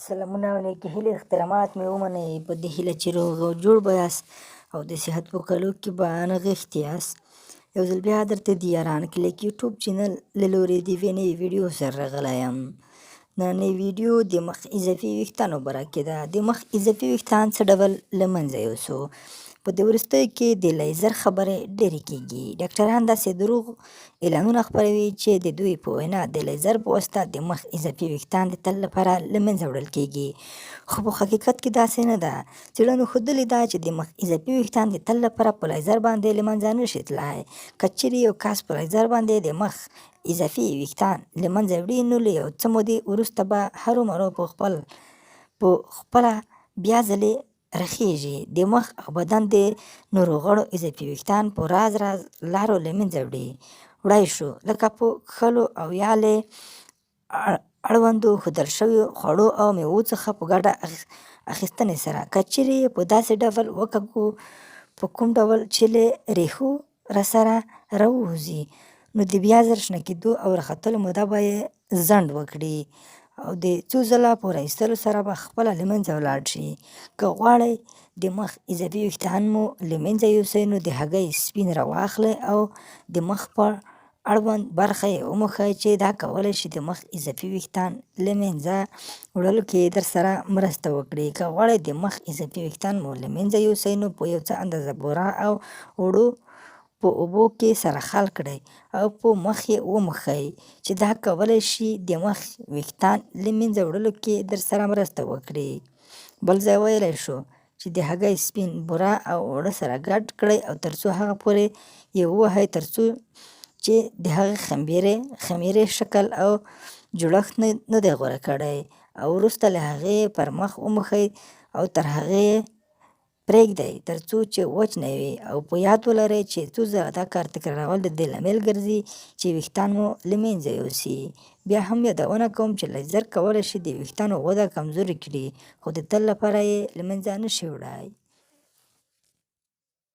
سلامونه او نیکې هیلې احترامات مې ومنئ، په دې هیله چې روغ او جوړ به یاست او د صحت په کلو کې به نغښتي یاست. یو ځل بیا درته د یاران کلیک یوټیوب چینل له لورې د یوې نوې ویډیو سره راغلی یم. نننۍ ویډیو د مخ اضافي ویښتانو باره کې ده. د مخ اضافي ویښتان څه ډول له منځه یوسو؟ په دې وروستیو کې د لیزر خبرې ډېرې کېږي. ډاکټران داسې دروغ اعلانونه خپروي چې د دوی په وینا د لیزر په واسطه د مخ اضافي ویښتان د تل لپاره له منځه وړل کېږي، خو په حقیقت کې داسې نه ده. څېړنو ښودلې ده چې د مخ اضافي ویښتان د تل لپاره په لیزر باندې له منځه نه شي تلای. که چېرې یو کس په لیزر باندې د مخ اضافي ویښتان له منځه وړي، نو له یو څه مودې وروسته به هرومرو په خپله بیا ځلې راخېژي. د مخ او بدن د نورو غړو اضافي ویښتان په راز راز لارو له منځه وړای شو، لکه په کښلو او یا له اړوندو ښودل شویو خوړو او مېوو څخه په ګټه اخیستنې سره. که چېرې یې په داسې ډول وکاږو په کوم ډول چې له ریښو راسره راووځي، نو د بیا ځل شنه کېدو او راختلو موده به یې ځنډ وکړي او د څو ځله په را ایستلو سره به خپله له منځه ولاړ شي. که غواړئ د مخ اضافي ویښتان مو له منځه یوسئ، نو د هګۍ سپین راواخلئ او د مخ په اړوند برخه یې وموښئ، چې دا کولی شي د مخ اضافي ویښتان له منځه وړلو کې درسره مرسته وکړي. که غواړئ د مخ اضافي ویښتان مو له منځه یوسئ، نو په یو څه اندازه بوره او اوړه په اوبو کې سره خلط کړئ او په مخ یې وموښئ، چې دا کولی شي د مخ ویښتان له منځه وړلو کې درسره مرسته وکړي. بل ځای ویلی شو چې د هګۍ سپین، بوره او اوړه سره ګډ کړئ او تر څو هغه پورې یې ووهئ تر څو چې د هغې خمیرې شکل او جوړښت نه دی غوره کړی، او وروسته له هغې یې پر مخ وموښئ او تر هغې یې پرېږدئ تر څو چې وچ نه وي. او په یاد ولرئ چې څو ځله دا کار تکرارول د دې لامل ګرځي چې ویښتان مو له منځه یوسي. بیا هم یادونه کوم چې لیزر کولی شي د ویښتانو وده کمزورې کړي، خو د تل لپاره یې له منځه نه شي وړای.